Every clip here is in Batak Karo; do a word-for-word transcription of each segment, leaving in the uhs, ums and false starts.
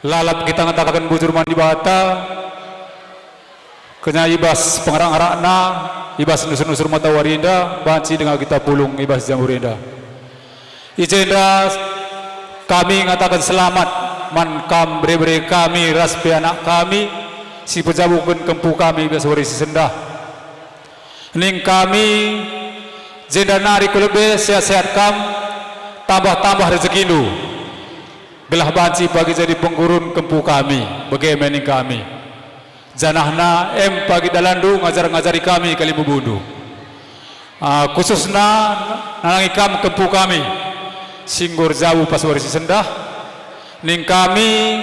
Lalap kita ngataken bujur man Dibata, kenya i bas pengarak-arakna, i bas nusur-nusur matawari enda, banci denga kita pulung i bas jamur enda. I jenda kami ngataken selamat man kam bere-bere kami ras pe anak kami si pejabuken kempu kami i bas wari si sendah. Ning kami, jenda nari ku lebe sehat-sehat kam, tambah-tambah rejekindu, gelah banci pagi jadi penggurun kempu kami, bage me ning kami. Janahna em pagi dalanndu ngajar-ngajari kami kalimbubundu. Ah, khususna nandangi kam kempu kami, si enggo erjabu pas wari si sendah, ning kami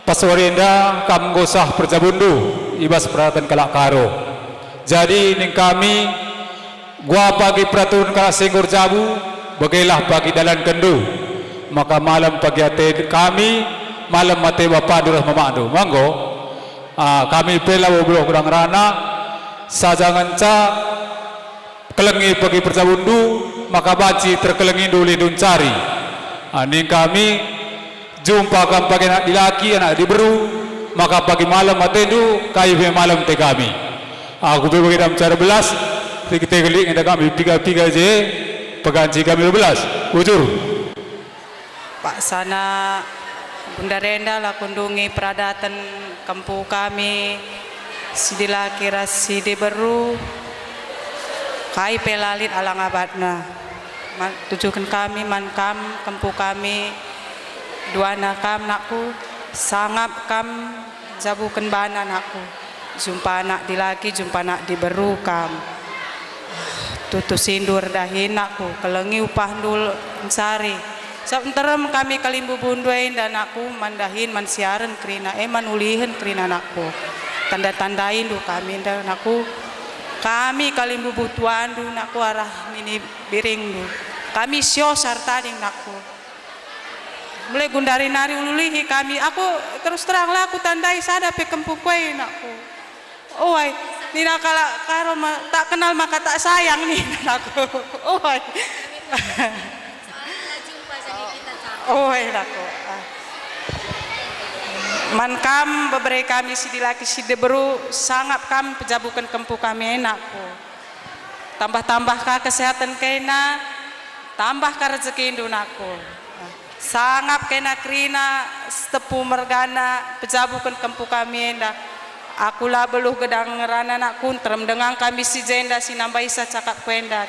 pas wari enda kam enggo sah perjabundu i bas peradaten kalak Karo. Jadi ning kami, gua pagi peraturen kalak si enggo erjabu, begelah pagi dalankenndu, maka malem pagi ate kami, malem ate bapandu ras mamakndu. Manggo, ah, kami pe labo beluh ku dang rana, saja ngenca kelengi pagi perjabundu, maka banci terkelengindu ulihndu ncari. Ah, ning kami, jumpa kam pagi anak dilaki, anak diberu, maka pagi malem atendu, kai pe malem ate kami. Aku pe bagi dam cara belas, tek-tek lit ngenca kami piga-piga je, peganci kami belas. Bujur. Paksana gundari enda la kundungi peradaten kempu kami, si dilaki ras si diberu, kai pe la lit alang abatna. Ma-, tujuken kami man kam, kempu kami, duana kam, nakku, sangap kam jabuken bana, nakku. Jumpa anak dilaki, jumpa anak diberu kam. Tutus indu erdahin, nakku, kelengi upahndu ncari. Sabap nterem kami kalimbubundu enda, nakku, man dahin, man siaren kerina, e man ulihen kerina, nakku. Tanda-tandaindu kami enda, nakku. Kami kalimbubu tuandu, nakku, arah nini biringndu. Kami siosar tading, nakku. Mulai gundari nari ululihi kami. Aku terus terang la kutandai sada pe kempuku e, nakku. Oi, nina kalak Karo ma, tak kenal maka tak sayang, nina, nakku. Oi. Oi, nakku. Ah. Man kam bebere kami si dilaki si diberu, sangap kam pejabuken kempu kami e, nakku. Tambah-tambah ka kesehatan kena, tambah ka rejekindu, nakku. Sangap kena kerina, Sitepu mergana, pejabuken kempu kami enda. Aku la beluh gedang ngerana, nakku, nterem denga kami si jenda si nambaisa cakapku enda.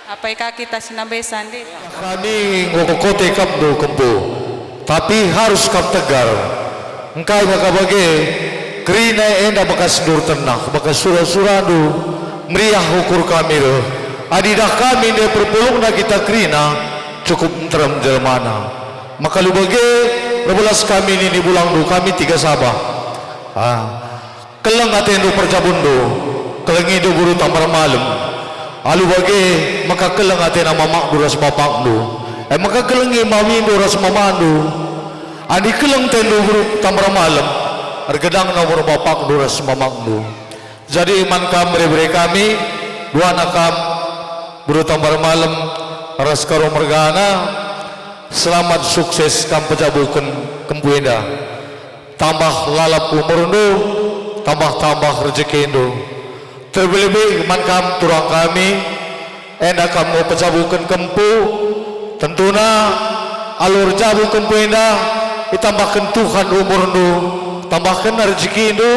Apai ka kita si nambaisa, ndi? Kami enggo kokote kapndu kempu, tapi harus kap tegar. Engkai maka bage? Kerina enda maka sendur tenah, maka sura-surandu meriah ukur kami reh. Adi idah kami nde perpulungna kita kerina, cukup nterem jelmana. Maka alu bage, erbelas kami nini bulangndu, kami tiga Sabah. Ah. Keleng atendu perjabunndu, kelengindu beru Tambar Malem. Alu bage maka keleng atena mamakndu ras bapakndu, e maka kelengi mamindu ras mamandu. Adi keleng atendu beru Tambar Malem, ergedangna beru bapakndu ras mamakndu. Jadi man kam bere-bere kami, duana kam beru Tambar Malem ras Karo mergana, selamat sukses kam pejabuken kempu enda. Tambah lalap umurndu, tambah-tambah rejekindu. Terlebih-lebih man kam turang kami, enda kam enggo pejabuken kempu, tentuna alu erjabu kempu enda, itambahken Tuhan umurndu, tambahkenna rejekindu,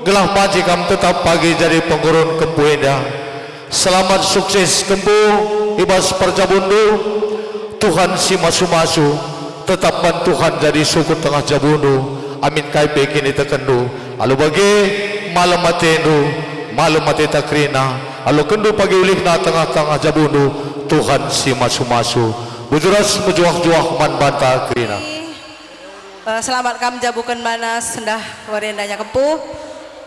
gelah banci kam tetap pagi jadi penggurun kempu enda. Selamat sukses kempu i bas perjabunndu. Tuhan si masu-masu, tetap man Tuhan jadi sukut tengah jabundu. Amin kai pe kinitekenndu. Alu bage, malem atendu, malem ateta kerina. Alokenndu pagi ulihna tengah-tengah jabundu, Tuhan si masu-masu. Bujur ras mejuah-juah man banta kerina. Eh, selamat kam jabuken bana sendah wari endanya kempu.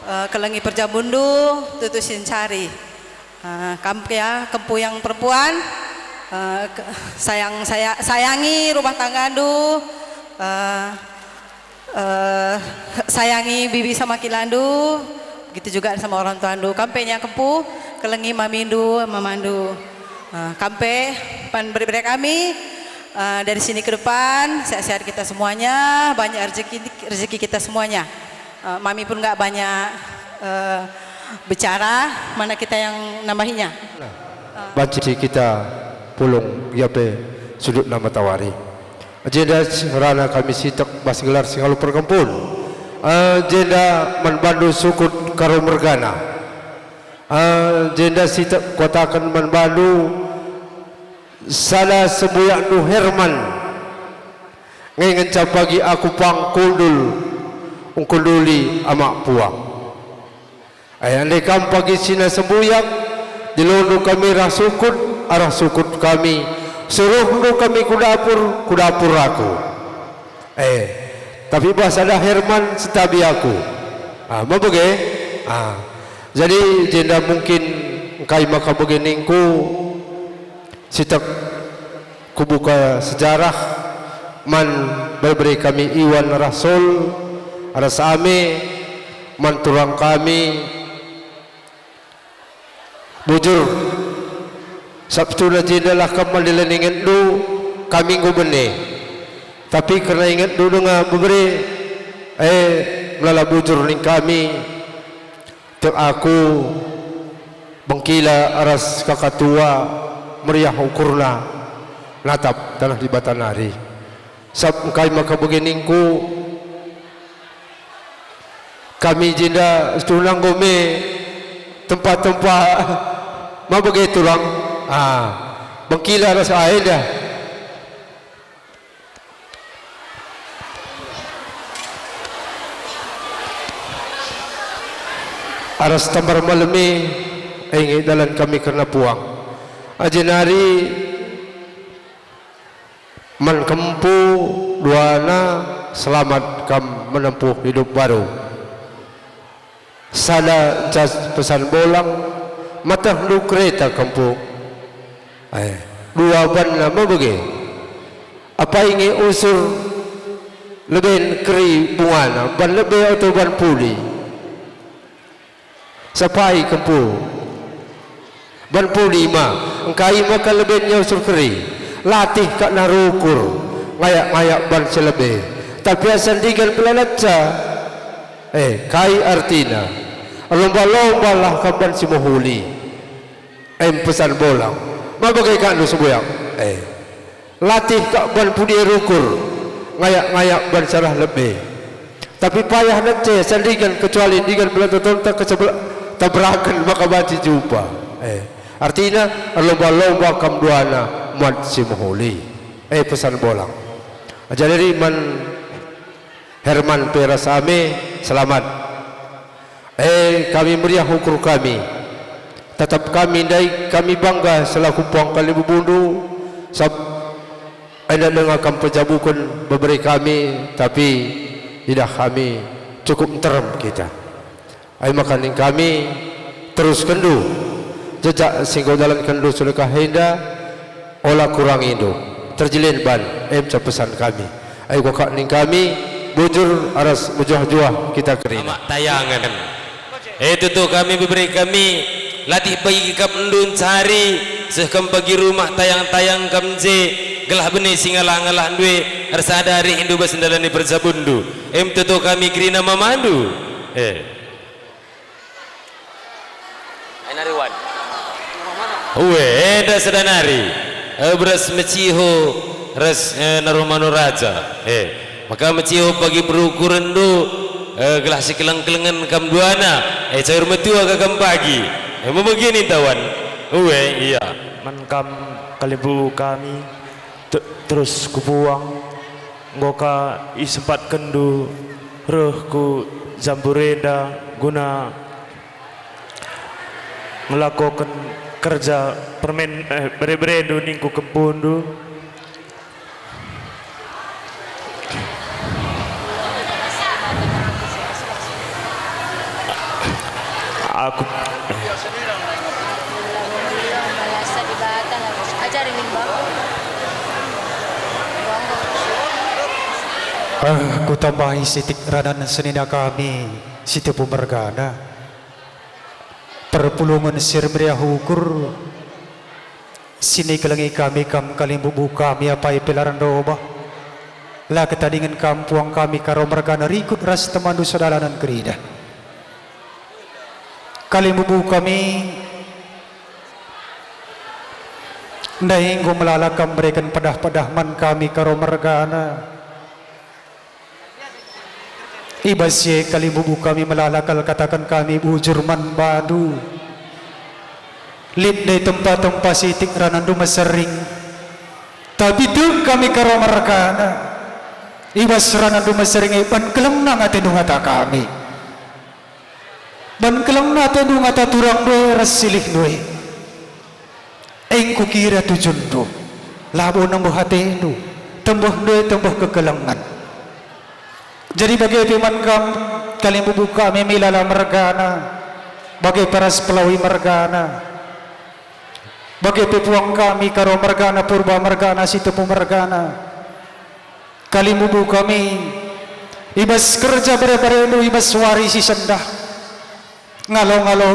Eh, kelengi perjabunndu, tutus si ncari. Ah, kam ya, kempu yang perempuan, ah, ke-, sayang, saya, sayangi rumah tanggandu, ah, eh, sayangi bibi sama kilandu, begitu juga sama orang tuandu. Kam pe ya, kempu, kelengi mamindu, mamandu. Ah, kam pe, pan bere-bere kami, Eh, dari sini ke depan, sehat-sehat kita semuanya, banyak rezeki, rezeki kita semuanya. Eh, Mami pun nggak banyak, eh, bicara, mana kita yang nambahinya. Banci kita pulung gia pe sudutna matawari. Jenda rana kami sitik bas gelar si ngalo perkempun. Eh, jenda man bandu sukut Karo mergana. Eh, jenda sitik kuataken man bandu, sada sembuyakndu Herman, nge ngenca pagi aku pang kundul, engkunduli amak puang. Ai ande kam pagi sina sembuyak, jelondu kami arah sukut, arah sukut kami, suruhndu kami ku dapur, ku dapur aku. Eh, tapi bah sada Herman setabi aku. Ah, mabege? Ah. Jadi jenda mungkin engkai maka bage ningku, sitik kubuka sejarah man bere-bere kami Iwan Rasul, ras Ame, man turang kami, bujur, sabtuna jendalah kam mandela ingetndu, kami enggo bene. Tapi kerna ingetndu denga bebere, eh, melala bujur ning kami, tek aku, bengkila ras kakatua, meriah ukurna, natap tanah Dibata nari. Sab engkai maka bage ningku, kami jenda setuna enggo me tempa-tempa mabage turang. Ah, bengkila ras ai dah. Aras tambar malem e, e nge dalan kami kerna puang. Ajenari man kempu duana selamat kam menempuh hidup baru. Sada cas pesan bolang, matehndu kereta kempu. Eh, dua banna mabege. Apai nge usur leben keri bungana, ban lebe atau ban puli. Sapai kempu. Ban puli ma, engkai maka leben ia usur keri. Latih kak narukur, ngayak-ngayak ban si lebe. Tapi asa ndigan pelalatca. Eh, kai artina? Erlomba-lombalah kam ban si mehuli. Em pesan bolang. Ma bage kak ndu sembuyak? Eh. Latih kak ban pudi rukur, ngayak-ngayak ban salah lebe. Tapi payah nece sandingan kecuali ndigan bela totonta kecebel-, tabraken maka banci jumpa. Eh, artina erlomba-lomba kam duana mat si mehuli. Eh, pesan bolang. Jadi man Herman pe ras Ame, selamat. Eh, kami meriah ukur kami. Tetap kami ndai kami bangga selaku puang kalibubundu, sab enda denga kam pejabuken bebere kami, tapi idah kami cukup nterem kita. Ai maka ning kami, teruskenndu jejak si enggo dalankenndu sedekah enda, ola kurangindu, terjilin ban, emca pesan kami. Ai kuakap ning kami, bujur aras mejuah-juah kita kerina. Amak tayangen. E tutu kami bebere kami, latih pagi kap endu ncari, seh kam pagi rumah tayang-tayang kam je, gelah bene si ngalah-ngalahndu e, ersada rihndu bas ndalani persabunndu. Em tutu kami kerina mamandu. Eh. Ai nari wan. Ue, enda sada nari, eh, beras meciho ras, eh, naruh mano raja. Eh, maka meciho pagi perukurenndu, eh, gelah sikeleng-kelengen kam duana, eh, cair metua ka kam pagi. Eh, memegini tawan. Ue, iya. Man kam kalimbubu kami, te-, terus kupuang, enggo ka isempatkenndu reh ku jambur enda guna ngelakoken kerja permen, eh, bere-berendu ningku kempundu. Aku Ah, kutambahi sitik ranan senina kami, si tepu mergana. Perpulungen si ermeriah ukur, Si nikelengi kami kam kalimbubu kami apai pe la erndobah. La ketadingen kam puang kami Karo mergana rikut ras temanndu sedalanen kerina. Kalimbubu kami, ndai enggo melala kam mereken pedah-pedah man kami Karo mergana. I bas si e kalimbubu kami melala kal kataken kami bujur man bandu. Lit ndai tempa-tempa sitik ranandu mesering. Tapi tek kami Karo mergana. I bas ranandu mesering e ban keleng nang atendu ngata kami. Ban keleng atendu ngata turangndu e ras silihndu e. Engkukira tujunndu, labo nembeh atendu, tembehndu e tembeh kekelengen. Jadi bage pe man kam, kalimbubu kami Milala mergana, bage pe ras Pelawi mergana, bage pe puang kami Karo mergana, Purba mergana, Sitepu mergana. Kalimbubu kami, i bas kerja bare-barendu, i bas wari si sendah, ngalo-ngalo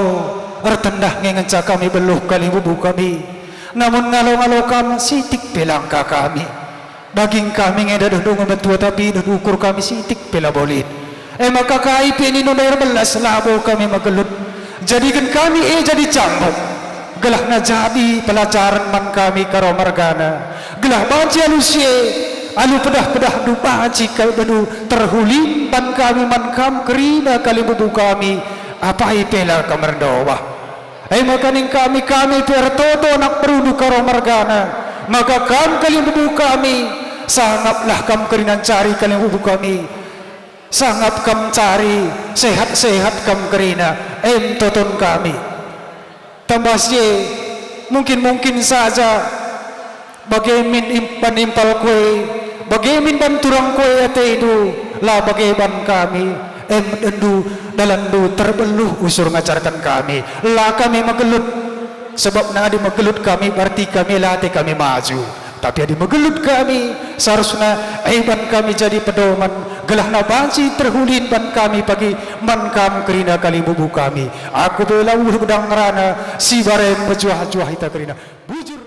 ertendah nge ngenca kami beluh kalimbubu kami. Namun ngalo-ngalo kam sitik pe langka kami. Daging kami nge dadehndu nge metua, tapi idah ukur kami sitik pe labo lit. E maka kai pe nindu ndai erbelas labo kami megelut. Jadiken kami e jadi cambuk, gelahna jadi pelajaren man kami Karo mergana, gelah banci alu si e, alu pedah-pedahndu banci kami bedu terhulin ban kami man kam kerina kalimbubu kami, apai pe la kam erndobah. E maka ning kami, kami pe ertoto anak berundu Karo mergana, maka kam kalimbubu kami, sangaplah kam kerina ncari kalimbubu kami. Sangap kam ncari, sehat-sehat kam kerina, em toton kami. Tambah si e, mungkin-mungkin saja, bage min im-, ban impalku e, bage min ban turangku e atendu, la bage ban kami, em dendu, dalanndu terbeluh usur ngajarken kami, la kami megelut. Sebabna adi megelut kami, berarti kami la ate kami maju. Tapi adi megelut kami, seharusna iban kami jadi pedoman, gelahna banci terhulin ban kami pagi man kam kerina kalimbubu kami. Aku pe la uluh gedang ngerana, si bare mejuah-juah ita kerina. Bujur.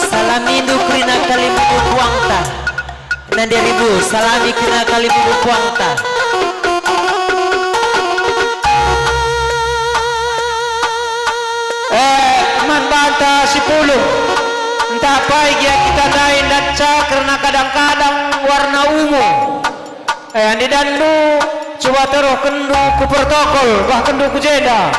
Salamindu kerina kalimbubu puangta. Nande ribu, salami kerina kalimbubu puangta. Eh, man banta si pulung. Ntah pai gia kita ndai ndanca kerna kadang-kadang warna ungu. Eh, andi danndu, cuba teruhkenndu ku protokol, bahkenndu ku jenda.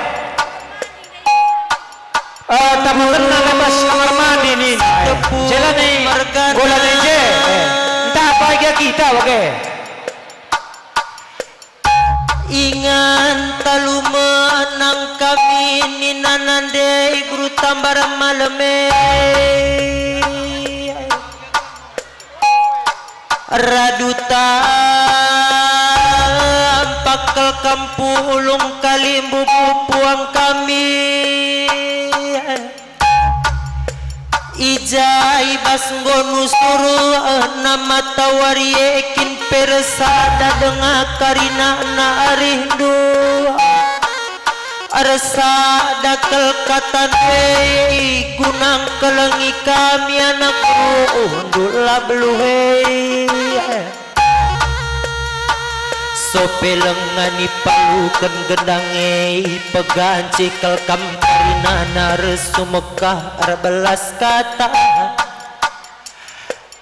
Eh, tapakenna i bas kamar mandi nina, eh. Jelana i, golana i je, eh. Ntah pai gia kita bage. Ingan talu menang kami nina nande i guru tambar malem e. Radu tampak kal kam pulung kalimbubu puang kami. I ja i bas enggo nusur, eh, na matawari e kin pe ersada denga karinana arihndu. Ersada kal kata ndai guna ngkelengi kami anak beruhndu la beluh e. Sope lengan ipaluken gendang e, ipeganci kal kam karinana ersumekah erbelas kata.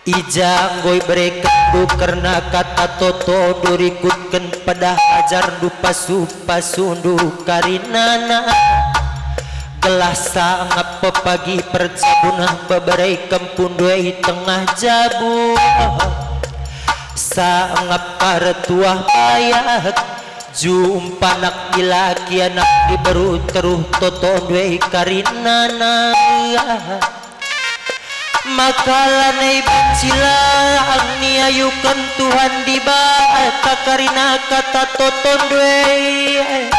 I ja enggo iberekenndu kerna kata totondu rikutken pedah ajarndu pasu-pasundu karinana. Gelah sangap pepagi perjabun bebereken pundu i tengah jabu. Sangap ka ertuah bayak, jumpa anak dilaki anak diberu teruh totondu i karinana. Maka lanai banci lang niayuken Tuhan Dibata karina kata totondu e.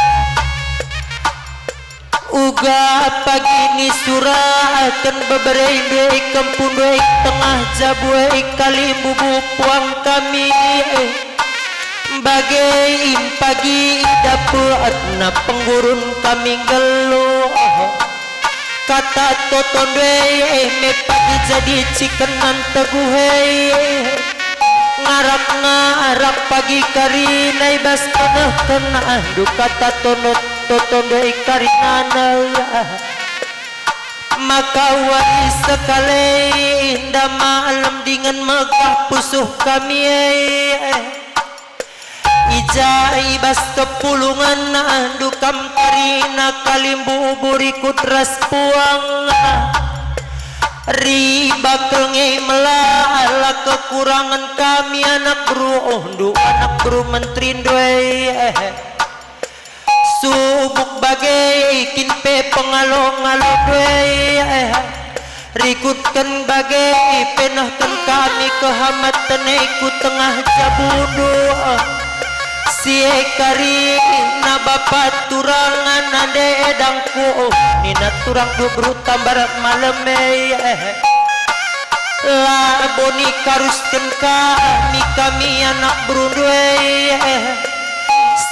Uga pagi nisuraken beberendu e kempundu e tengah jabu e kalimbubu puang kami e. Bage impagi idapetna penggurun kami nggeluh. Kata totondu e me pagi jadi cikenan teguh e. Ngarak-ngarak pagi karina i bas penehken andu kata tonot totondu e karinana. Maka wari sekali inda malem dingen megah pusuh kami e. I ja i bas kepulungen andu kam karina kalimbubu rikut ras puang. Ribakel nge melala kekurangen kami anak beru, oh, ndu anak beru menteri ndu e. Subuk bage kin pe pengalo-ngalo ndu e. Rikutken bage, penehken kami kehamaten e ku tengah jabundu. Si e karina bapa turang nande edangku, nina turang dua beru tambar malem e. La boni karusken kami, kami anak berundu e.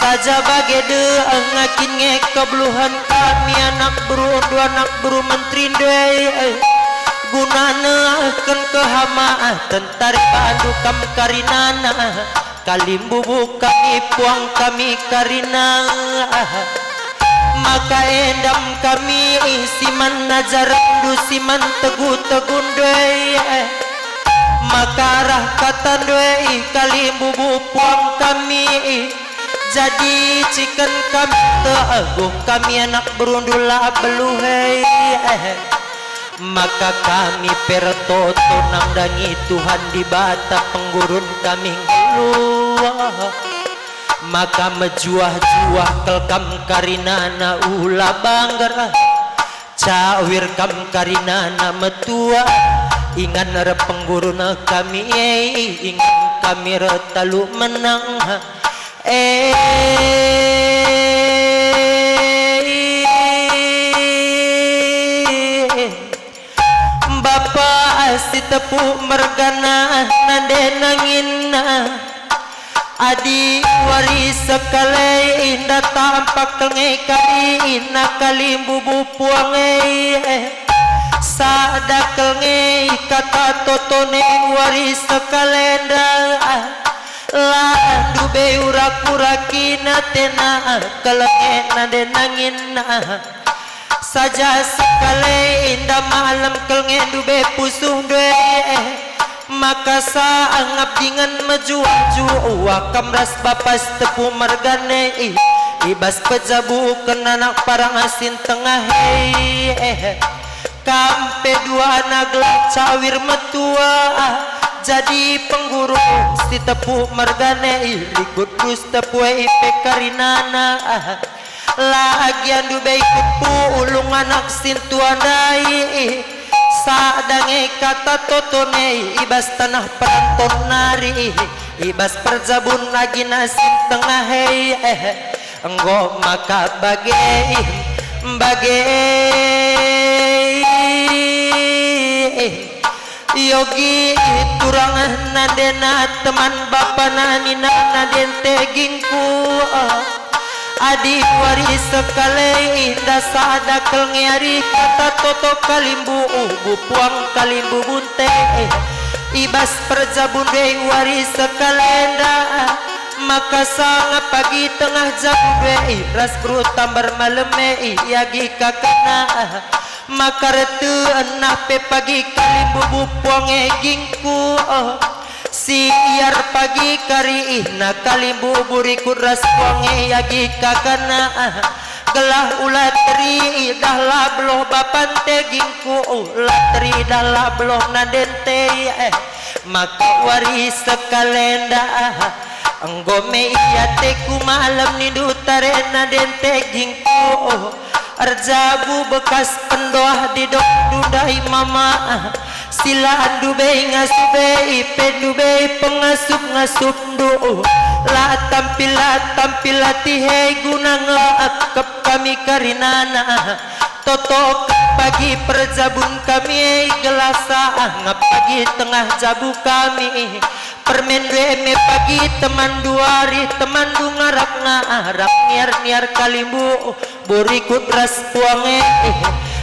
Saja bage denga kin nge kebeluhen kami anak berundu, anak beru menteri ndu e. Guna nehken kehamaten tari bandu kam karinana, kalimbubu kami puang kami karina. Maka endam kami si man ajarenndu si man tegu-tegundu e. Maka arah katandu e kalimbubu puang kami. Jadi ciken kami teguh kami anak berundu la beluh e. Maka kami pe ertoto nandangi Tuhan Dibata penggurun kami nggeluh. Maka mejuah-juah kal kam karinana ula bangger. Cawir kam karinana metua, ingan reh penggurun kami e, ingan kami reh talu menang. E, Bapa si tepuk mergana nande nanginna. Adi wari sekali inda tampak nge kari ina kalimbubu puang e. Sada kal nge kata totone wari sekalenda. La ndube urak-urak ina tena kal nge nande nanginna. Saja sekali inda malem kal nge ndube pusuh ndue. Maka sangap dingen mejuah-juah kam ras bapa Sitepu mergane i, i bas pejabuken anak parang asin tengah e. Kam pe duana gelah cawir metua, jadi pengguru Sitepu mergane i, rikut Sitepu e pe karinana. La gia ndube ikut pulung anak sintua ndai, sada nge kata totone i bas tanah peranton nari, i bas perjabun agina sin tengah e. Enggo maka bage, bage. Iogi turang nandena teman bapana nina nande ntegingku. Adi wari sekali inda sada kal nge ari kata toto kalimbubu puang kalimbubu nte. I bas perjabun ndai wari sekalenda, maka sangap pagi tengah jabu ndai ras beru tambar malem e iagi kakana. Maka rete enah pe pagi kalimbubu puang e gingku, oh. Siar pagi kari ihna kalimbubu rikut ras puang e agi kakana, ah. Gelah ula teridah la beluh bapa ntegingku, la teridah la beluh nadente, eh, maka wari sekalenda. Enggo me iateku malem nindu tare nade ntegingku, erjabu bekas pendoh didok ndai mama. Silandu bei ngasup bei pe ndu bei pengasup-ngasupndu. La tampil, la tampil atihe guna ngekep kami karinana. Toto pagi perjabun kami gelah sangap pagi tengah jabu kami. Permen due me pagi temanndu ari, temanndu ngarap-ngarap, niar-niar kalimbubu rikut ras puang e.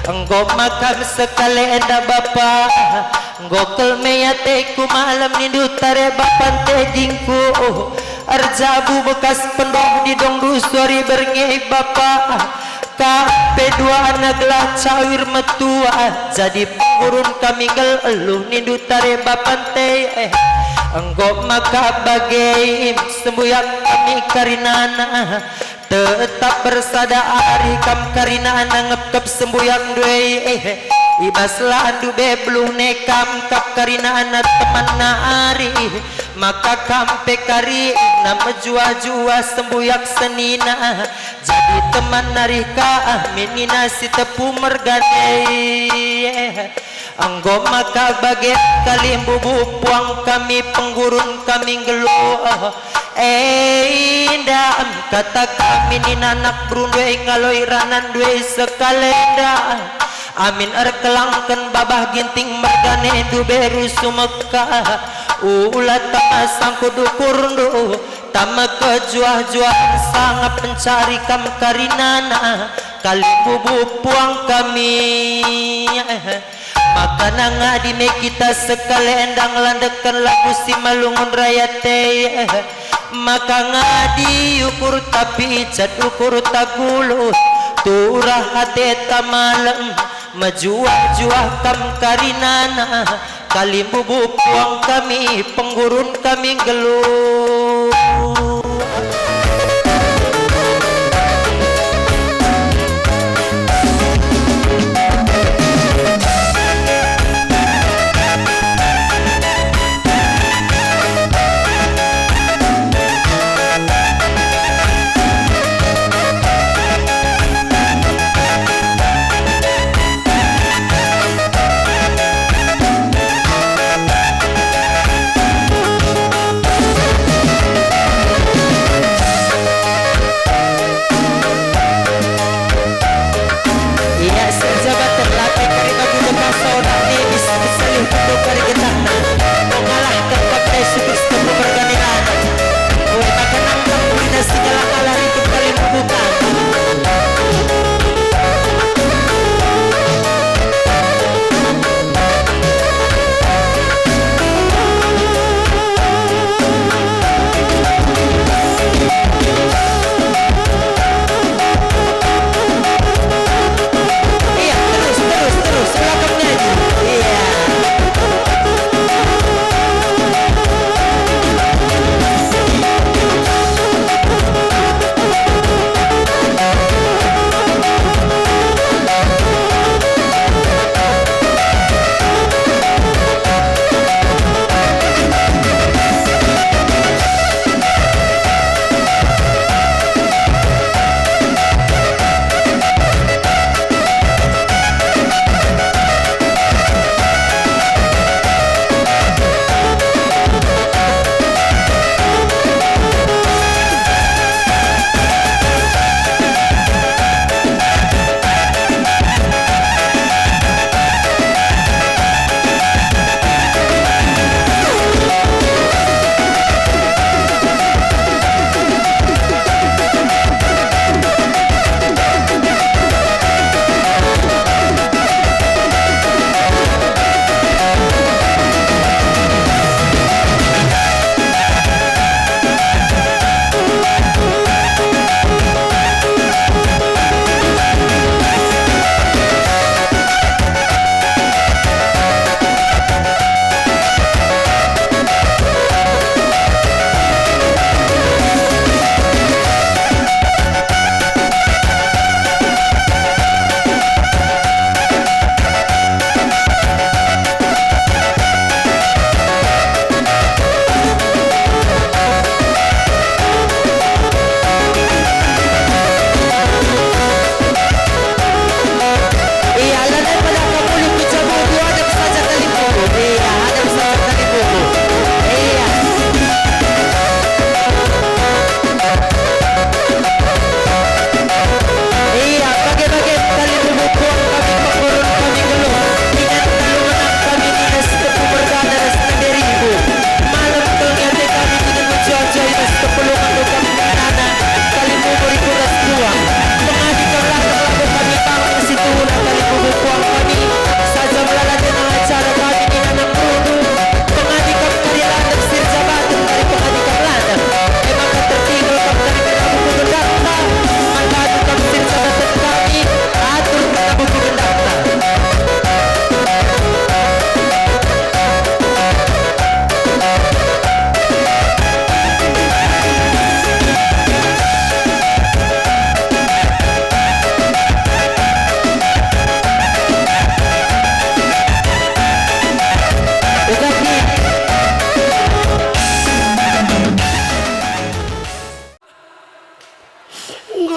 Enggo makam sekali enda bapa, enggo kel me ateku malem nindu tare bapa ntegingku. Erjabu bekas pendoh didongndu suari berngi bapa. Kam pe duana gelah cawir metua, jadi penggurun kami nggeluh nindu tare bapa nte. Enggo maka bage sembuyak kami karinana, tetap bersada ari kam karinana ngekep sembuyak ndue. I bas landu be beluhne kam kap karinana temanna ari, maka kam pe karina mejuah-juah sembuyak senina. Jadi teman nari ka ah minina si tepu mergane. Enggo maka bage kalimbubu puang kami penggurun kami nggeluh. Enda em kata kami nina anak berundu e ngaloi ranan ndue sekalenda. Amin erkelangken babah ginting mergane ndu beru sumeka. Ula tama sangkut ukurndu. Tama kejuah-juahen sangap mencari kam karinana, kalimbubu puang kami. Maka nangadi me kita sekali enda ngelandekken lagu si malungun rayat e. Maka ngadi ukur tapi cat ukur tagulu, turah ate ta malem, mejuah-juah kam karinana. Kalimbubu puang kami, penggurun kami nggeluh.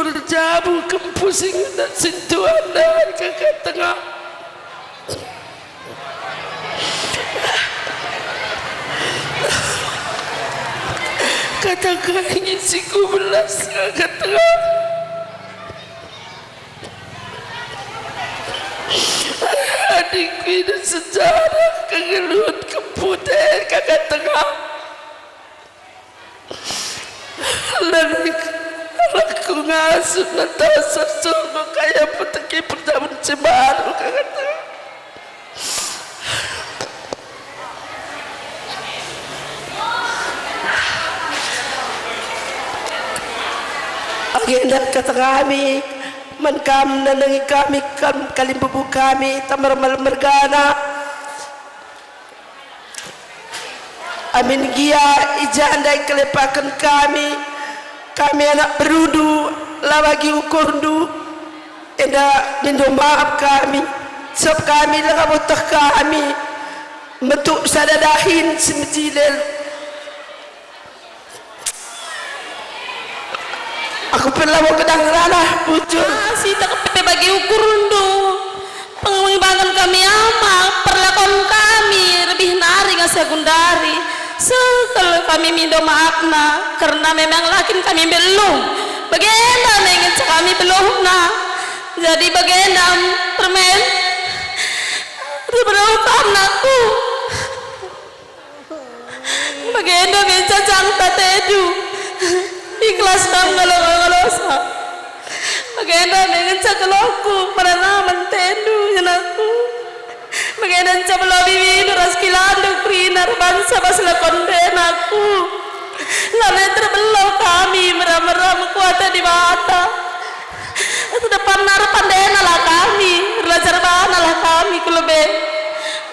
Erjabu kempu si ngena sintuan ndai kaka tengah. Kata kai nge si kubelas kaka tengah. Adingku, ina sejarah kegeluhen kempu te kaka tengah. Lagi aku ngasup nata sasungguh kaya peteki perjamun si baru kata. Agenda kata kami, man kam nandangi kami, kam kalimbubu kami, tambar mal mergana. Amin gia i janda ikelepaken kami, kami anak berundu, la bagi ukurndu, enda mindo maaf kami, sabap kami langa boteh kami, metuk sada dahin si mejilel. Aku pe labo kedang ngerana, bujur. Ah, si tak pe bagi ukurndu. Pengembangan kami ama, perlakuan kami lebih nari ngasi aku ndari. Sekel kami mindo maafna, kerna memang la kin kami mbelung. Bagenda me ngenca kami beluhna. Jadi bagenda, Permen. Beluh kam, nakku. Bagenda ngenca cangta tendu, ikhlas kam ngalo-ngalosa. Bagenda ngenca gelohku merana man tendu, jenakku. Bagenda ngenca belo biwindu ras kilandu kerina erbansa bas lakon denakku. Lanai terbelau kami mera-mera mekuata Dibata. Sedepan nari pandenalah kami, erlajar banalah kami ku lebe.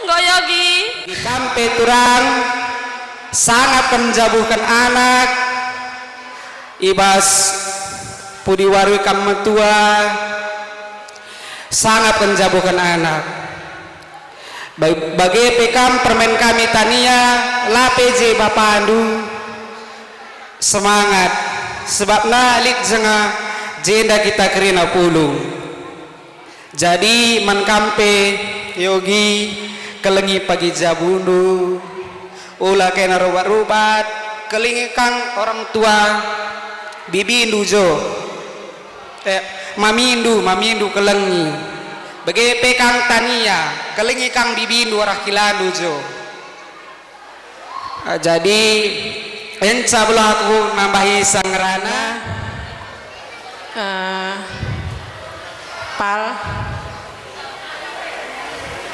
Enggo yogi. Di kam pe turang, sangap kam njabuhken anak, i bas pudi wari kam metua, sangap kam njabuhken anak. Ba-, bage pe kam permen kami Tania, la pe je bapandu. Semangat, sebabna lit jenga jenda kita kerina pulung. Jadi man kam pe, Yogi, kelengi pagi jabundu, ula kena rubat-rubat, kelengi kang orang tua, bibindu jo. Eh, mamindu, mamindu kelengi. Bage pe kang Tania, kelengi kang bibindu arah kilandu jo. Ah, jadi, enca belah aku nambahi sangerana. Eh, Pal,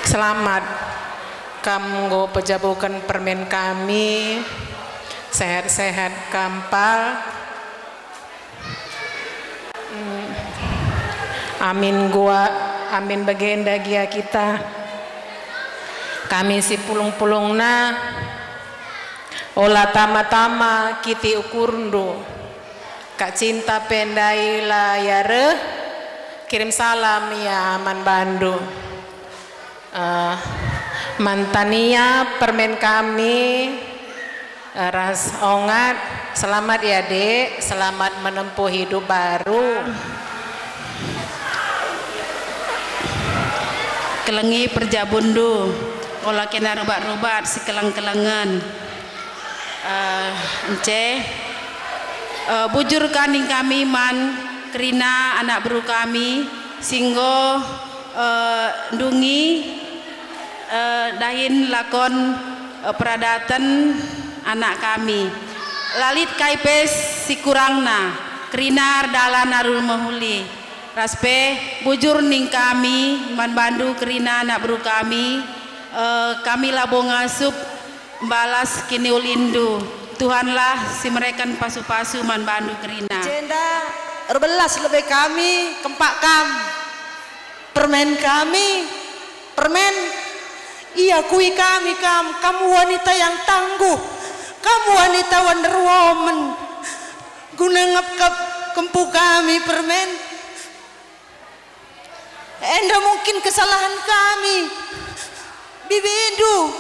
selamat. Kam enggo pejabuken permen kami. Sehat-sehat kam, Pal. Mm. Amin gua, amin bagenda gia kita. Kami si pulung-pulungna, ola tama-tama kiti ukurndu. Kak Cinta pe ndai la ia reh, kirim salam ia man bandu. Eh, man Tania permen kami, eh, ras Ongat, selamat ya, Dek, selamat menempuh hidup baru. Kelengi perjabundu, ola kena rubat-rubat, sikeleng-kelengen. Eh, ence, eh, bujur ka ning kami man kerina anak beru kami, si enggo, eh, ndungi, eh, dahin lakon, eh, peradaten anak kami. La lit kai pe si kurangna, kerina erdalan alu mehuli. Ras pe, bujur ning kami man bandu kerina anak beru kami, eh, kami labo ngasup mbalas kiniulinndu. Tuhanlah si mereken pasu-pasu man bandu kerina. Jenda erbelas lebe kami kempak kam. Permen kami, permen, iakui kami kam, kam wanita yang tangguh, kam wanita Wonder Woman. Guna ngepkep kempu kami, permen. Enda mungkin kesalahan kami, bibindu,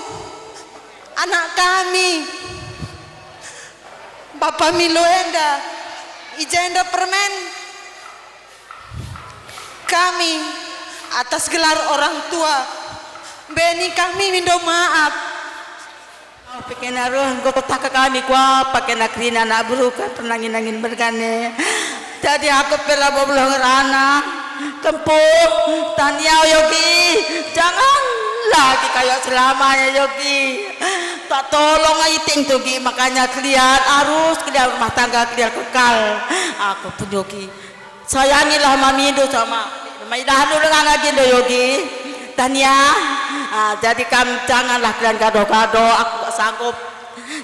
anak kami, Bapa Milo enda, i jenda permen, Kami, atas gelar orang tua, beni kami mindo maaf. Pikena ruh, enggo kutahka kami kuapa kena kerina anak beru kan pernah ngina-ngina mergane. Jadi aku pe labo beluh ngerana. Kempu, Tania, Yogi, jangan lagi kayo selamanya, Yogi. Tak tolong iting tugi, makanya kelian arus kelian rumah tangga kelian kekal. Aku pun, Yogi. Sayangilah mamindu sama. Maidahndu dengan lagi ndo, Yogi. Tania, ah, jadi kam janganlah kalian gadoh-gadoh, aku gak sanggup.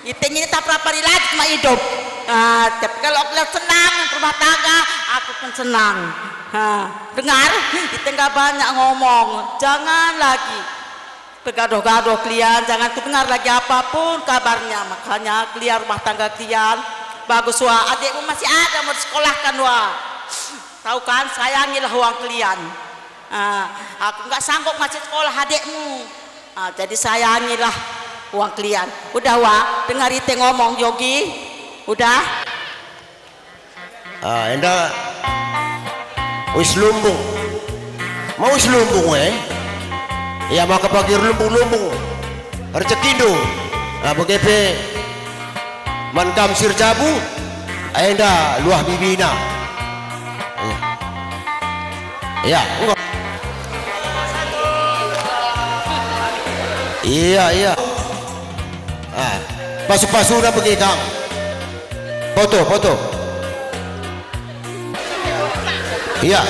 Iting ini tak berapa lagi cuma hidup. Ah, tapi kalau kalian senang rumah tangga, aku pun senang. Ha, dengar, iting gak banyak ngomong. Jangan lagi pegadoh-gadoh kelian, jangan kudengar lagi apapun kabarnya. Makanya kelian rumah tangga kelian bagus, wa, adikmu masih ada mau disekolahkan, wa. Tahu kan, sayangilah uang kelian. Ah, aku nggak sanggup ngasih sekolah adikmu. Ah, jadi sayangilah uang kelian. Udah, wa, dengar ite ngomong, Yogi. Udah. Ah, enda wis lumbung. Mau wis lumbung, eh? Ya, maka pagi lumbung-lumbung rejekindu. Ah, bage pe man kam si erjabu, enda luah bibina. Ya, ya, enggo. Iya, iya. Ah, pasu-pasuna bage kam. Foto, foto. Iya.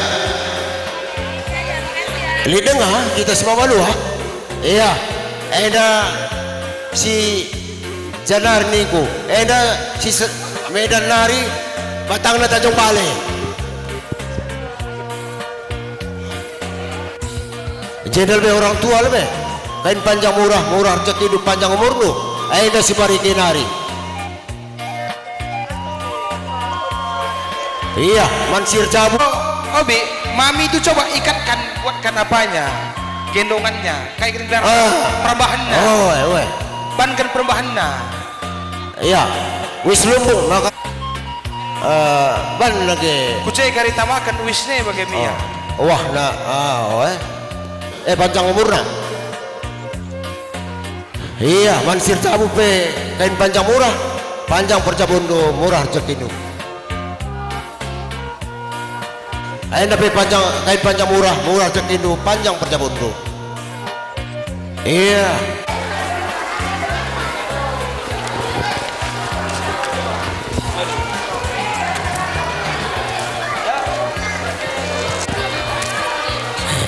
Lit denga kita semua malu, ha? Iya. Enda si Janar ningku. Enda si se-, Medan nari, batangna Tanjung Balai. Jenda lebe orang tua lebe. Kain panjang murah, murah rejekindu, panjang umurndu. Enda si Parike nari. Iya, man si erjabu. Oh, Bi, mami itu coba ikatkan, buatkan apanya? Gendongannya, kayak gini bilang, ah, perembahannya. Oh, eh, weh. Bankan perembahannya. Iya, wis lumbung, maka, eh, ban lagi. Kucai kari tamakan wisne bage mia. Oh. Wah, nah, ah, oh, eh. Eh, panjang umurna. Iya, man si erjabu pe kain panjang murah, panjang perjabundu, murah rejekindu. Enda pe panjang, kain panjang murah, murah rejekindu, panjang perjabundu. Iya.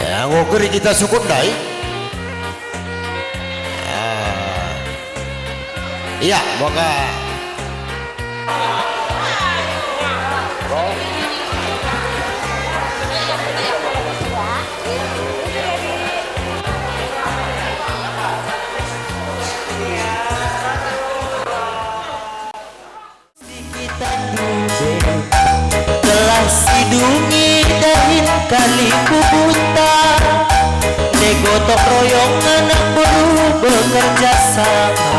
Ya, enggo keri kita sukut ndai. Ah. Iya, maka Gelah si dungi dahin kalimbubuta, nego gotong royong anak beru bekerja sama.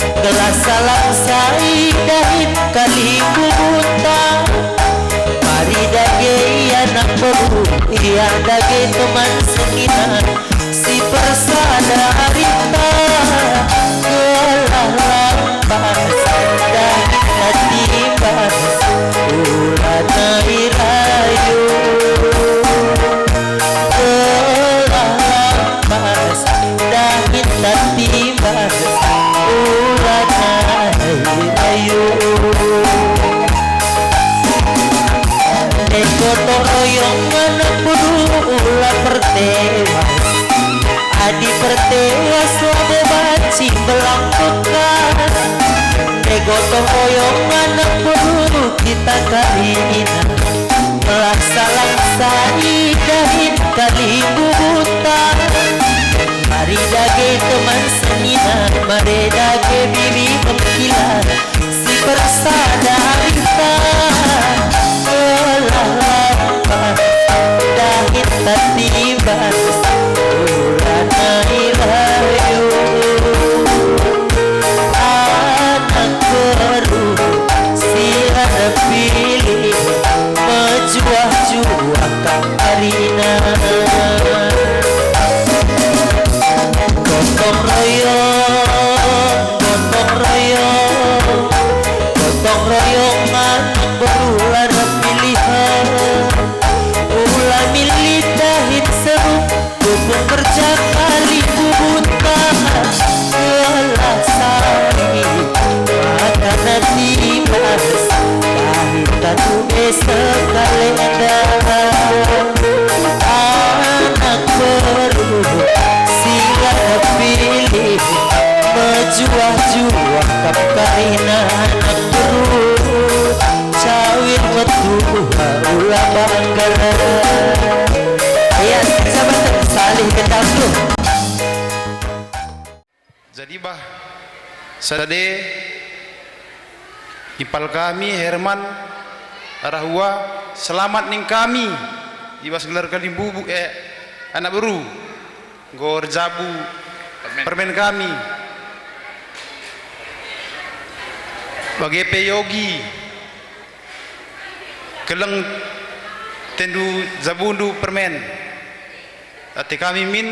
Gelah salam sai dahin kalimbubuta, mari dage anak beru, ia dage teman senina. Si persada arita gelah lampas, dahin tatimbas ulana i rayo. Gelah lampas, dahin tatimbas ulana i rayo. Nego gotong royong anak beru ula pertewas. Adi pertewas labo banci belang bekas. Nego gotong royong anak beru kita karina. Melasa langsa idahin kalimbubuta. Mari dage teman senina, mari dage bibi mengkilat. Si persada arita gelah lampas, dahin tatimbas ulana i rayo. Anak beru si erpilih Yo anak beru la erpilihen, ula milih dahin seru, pupung kerja kali kubunta, gelah sari, maka nanti bas, dahin tanu be sekalenda. Anak beru si la erpilih, mejuah-juah kap karina anak beru. Cawir metua ula banggar. Ya, sahabat salih ketamu. Jadi bah, sada de, ipal kami Herman arah ua, selamat ning kami i bas gelar kalimbubu, eh, anak beru. Enggo erjabu permen kami. Bage pe Yogi, keleng tendu jabundu permen. Ate kami min,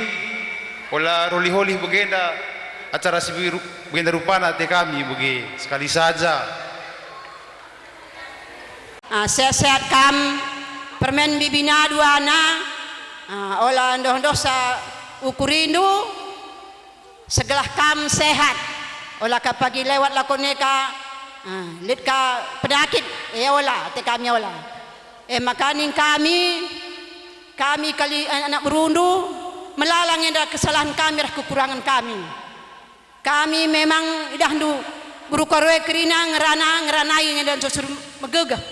ola roli-holi bagenda acara si beru-, bagenda rupana ate kami bage sekali saja. Ah, sehat-sehat kam, permen bibina duana, ah, ola ndoh-ndohsa ukurindu, segelah kam sehat, ola ka pagi lewat lako neka, ah, lit ka pedakit, e ola, ate kami ola. E maka ning kami, kami kali anak berundu, melala nge enda kesalahan kami rah kekurangan kami. Kami memang idahndu beru Karo e kerina ngerana, ngeranai nge enda ncosor megegeh.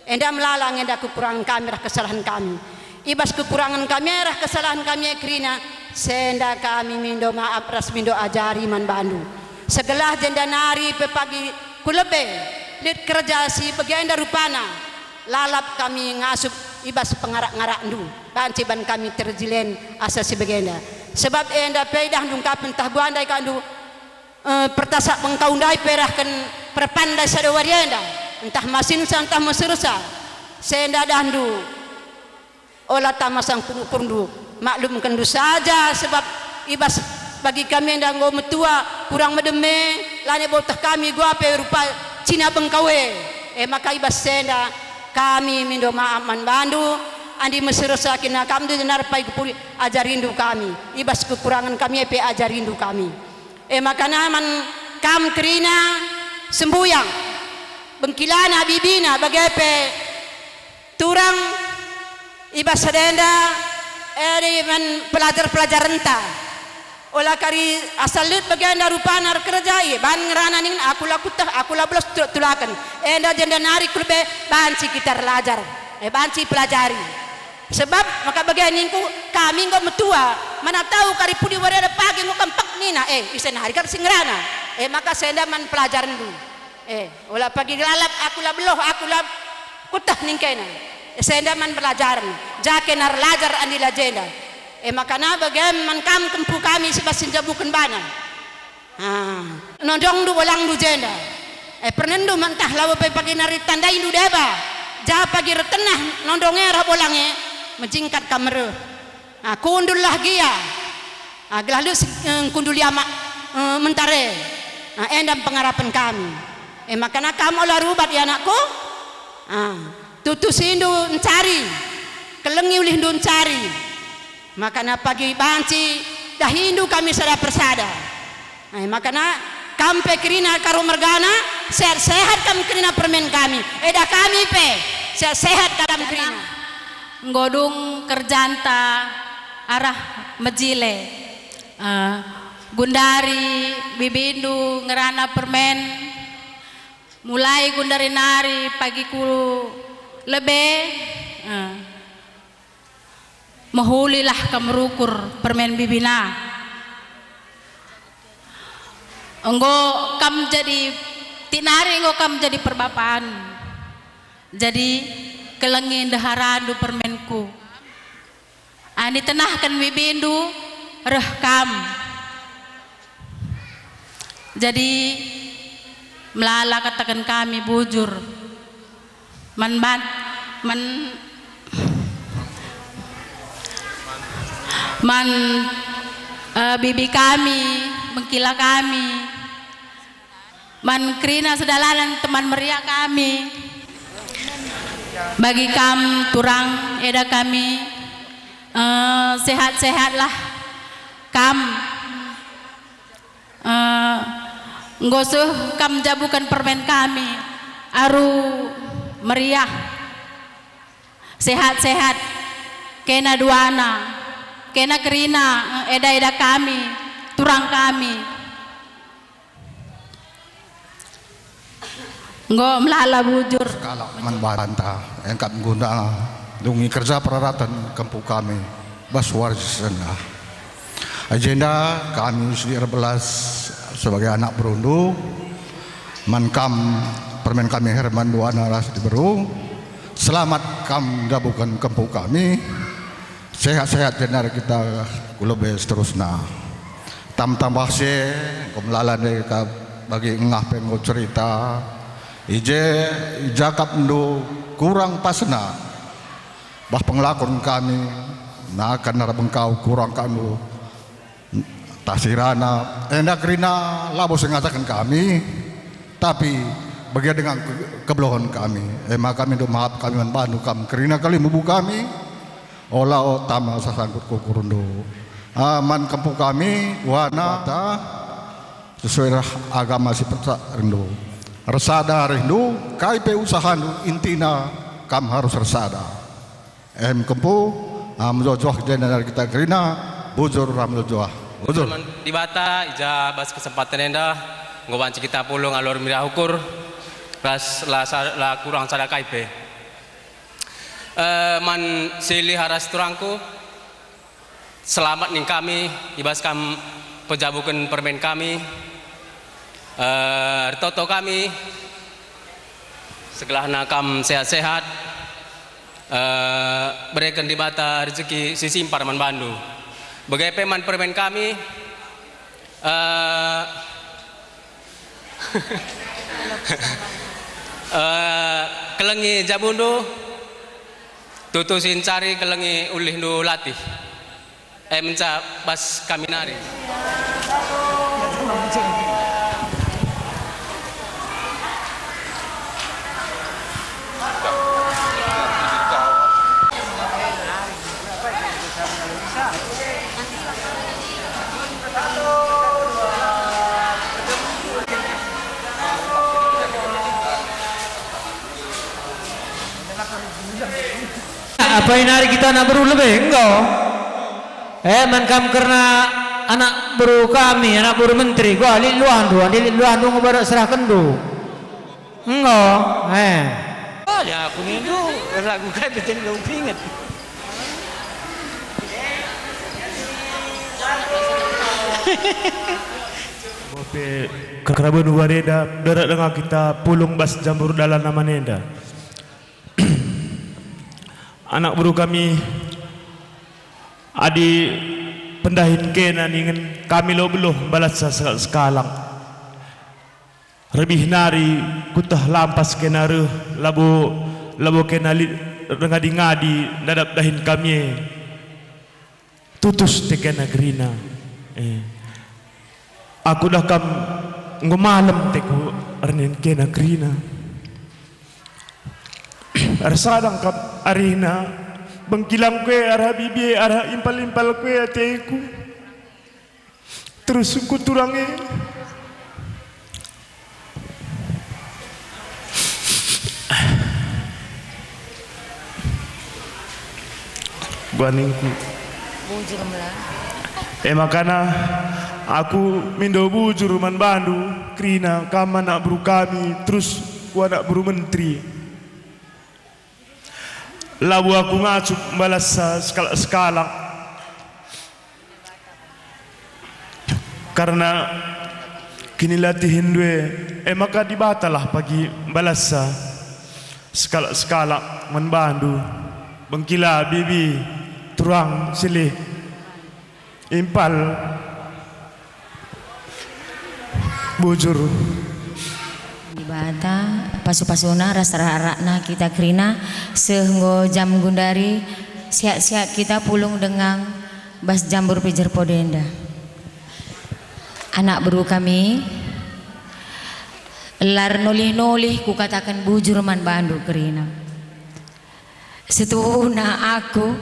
Enda melala nge enda kekurangan kami rah kesalahan kami. I bas kekurangan kami rah kesalahan kami e kerina, senda kami mindo maap ras mindo ajari man bandu. Segelah jenda nari pe pagi ku lebe, lit kerja si bagenda rupana. Lalap kami ngasup i bas pengarak-ngarakndu, banci ban kami terjilen asa si bagenda. Sebab enda pe idahndu ngkap ntah guandai kandu, eh, pertasak bengkau ndai pe rehken perpandai sada wari enda, ntah masinsa ntah mesersa. Senda dahndu, ola tama sangkun ukurndu, maklumkenndu saja, sebab i bas bagi kami enda enggo metua, kurang medeme, lanai boteh kami gua pe rupa cina bengkau e. E maka i bas enda kami mindo maap man bandu, adi mesersa kina kam ndu jenar pai gepuri ajarindu kami, i bas kekurangan kami e pe ajarindu kami. E maka na man kam kerina sembuyang, bengkilana, bibina, bage pe turang i bas sada enda, e, man pelajar-pelajarenta. Ola kari asal lit bagenda rupana erkerja, e, ban ngerana ningen, "Aku la kueteh, aku la belos tulak-tulaken." Enda jenda nari ku lebe banci kita erlajar, e, banci pelajari. Sebab maka bage ningku, kami enggo metua, mana tau kari pudi wari enda pagi enggo kempek nina, e, ise nari kari si ngerana. E, maka senda man pelajarenndu. E, ola pagi lalap, "Aku la belos, aku la kueteh," ningkena. E, senda man pelajarenndu, ja kena erlajar andi la jenda. E, maka na bage man kam kempu kami si bas si njabuken bana. Ah, nondongndu bolangndu jenda. E, pernendu mentah labo pe pagi nari tandaindu deba. Ja pagi ertenah nondong e arah bolang e, mejingkat kam reh. Ah, kundullah gia. Ah, gelah lit si, eh, ngkundul ia mak, eh, mentare. Ah, enda pengarapen kami. E, maka na kam ola rubat, ya anakku? Ah, tutusindu ncari, kelengi ulihndu ncari. Maka na pagi banci dahindu kami sada persada. Ai, maka na kam pe kerina Karo mergana, sehat-sehat kam kerina permen kami. Eda kami pe, sehat-sehat kam kerina. Enggo dung kerjanta arah mejile. Eh, gundari bibindu ngerana permen, mulai gundari nari pagi ku lebe, eh, mehulilah kam rukur permen bibina. Enggo kam jadi, tinari enggo kam jadi perbapan. Jadi, kelengi ndeharandu permenku. Adi tenahken bibindu, reh kam. Jadi, melala kataken kami bujur. Man ban-, man, man, eh, bibi kami, bengkila kami. Man kerina sedalanen teman meriah kami. Bagi kam turang eda kami, eh, sehat-sehatlah kam. Eh, enggo seh kam jabuken permen kami, aru meriah, sehat-sehat, kena duana, kena kerina, eh, eda-eda kami, turang kami. Enggo melala bujur. Sekalak man banta, engkap guna dungi kerja peraraten kempu kami, bas waris enda. Agenda kami si erbelas sebagai anak berundu, man kam permen kami Herman duana ras diberu, selamat kam jabuken kempu kami. Sehat-sehat jenari kita ku lebe seterusna. Tam-tambah se, engko melala ndai ka bagi engah pe enggo cerita. I je ijakapndu kurang pasna. Bah pengelakon kami, nakan arah bengkau kurang kandu. Tah sirana, enda kerina labo sengajaken kami, tapi bagian dengan ke-, kebelohen kami. E maka mindu maaf kami man bandu kam kerina kali mubu kami. Ola o tama sasangkut kukurundu. Ah, man kempu kami, wana ta, sesuai dah agama si percak rindu. Ersada rindu, kai pe usahandu, intina kam harus ersada. Em kempu, ah, mejojoh jenda nari kita kerina, bujur ram mejojoh. Bujur. Man Dibata, ija bas kesempatan enda, enggo banci kita pulung alur meriah ukur, ras la sa-, la kurang sada kai pe. Eh, man silih aras turangku, selamat ning kami, i bas kam pejabuken permen kami. Eh, ertoto kami, segelahna kam sehat-sehat, eh, bereken Dibata rezeki si simpar man bandu. Bage pe man permen kami, eh, eh, kelengi jabundu, tutu si ncari kelengi ulihndu latih. Em, enca bas kami nari. Apai nari kita anak beru lebe? Enggo. Eh, man kam kerna anak beru kami, anak beru menteri, gua lit luahndu, adi lit luahndu enggo badak serahkenndu. Enggo, eh. Oh, ya, aku nindu, lagu kai pe jadi lagu pinget. Bope keraben ubar enda, darat denga kita pulung bas jambur dalan aman enda. Anak beru kami, adi pendahin kena ningen kami lo beluh mbalas sekalak-sekalak. Rebih nari kueteh lampas kena reh, labo, labo kena lit erngadi-ngadi ndadap dahin kami e. Tutus tekena kerina. Eh. Aku dah kam enggo malem teku ernen kena kerina. Ersadang kap arihna, bengkilangku e arah bibi e, arah impal-impalku e ateku. Terus kuturang e. Buaningku. Bujur mela. E makana aku mindo bujur man bandu, kerina kam anak beru kami, terus ku anak beru menteri. Labo aku ngasup mbalas sekalak-sekalak. Karna kinilatihinndu e, e maka Dibatalah pagi mbalassa sekalak-sekalak man bandu, bengkila bibi, turang, silih, impal, bujur. Dibata, pasu-pasuna ras arak-arakna kita kerina, seh enggo jam gundari, sehat-sehat kita pulung denga bas jambur pijer pode enda. Anak beru kami, La ernulih-nulih kukataken bujur man bandu kerina. Setuhuna aku,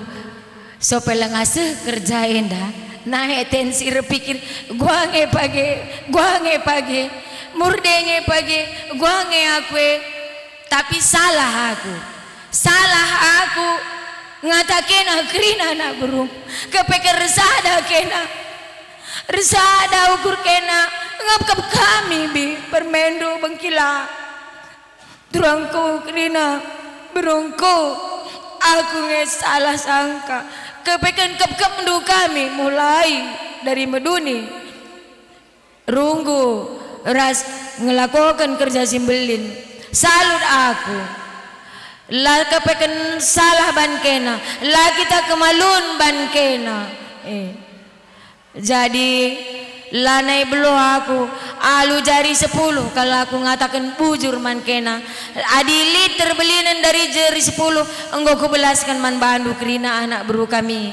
sope langa seh kerja enda, nahe tensi erpikir, "Gua nge page, gua nge page, murde nge page, gua nge aku e." Tapi salah aku. Salah aku ngatakena kerina anak berung. Kepeken ersada kena. Ersada ukur kena, ngepkep kami bi permendu bengkila. Turangku kerina, berungku, aku nge salah sangka. Kepeken kepkepndu kami mulai dari meduni. Runggu ras ngelakoken kerja si mbelin. Salut aku. La kepeken salah ban kena, la kita kemalun ban kena. Eh. Jadi, lanai beluh aku, alu jari sepuluh kal aku ngataken bujur man kena. Adi lit terbelinen dari jari sepuluh, enggo kubelasken man bandu kerina anak beru kami.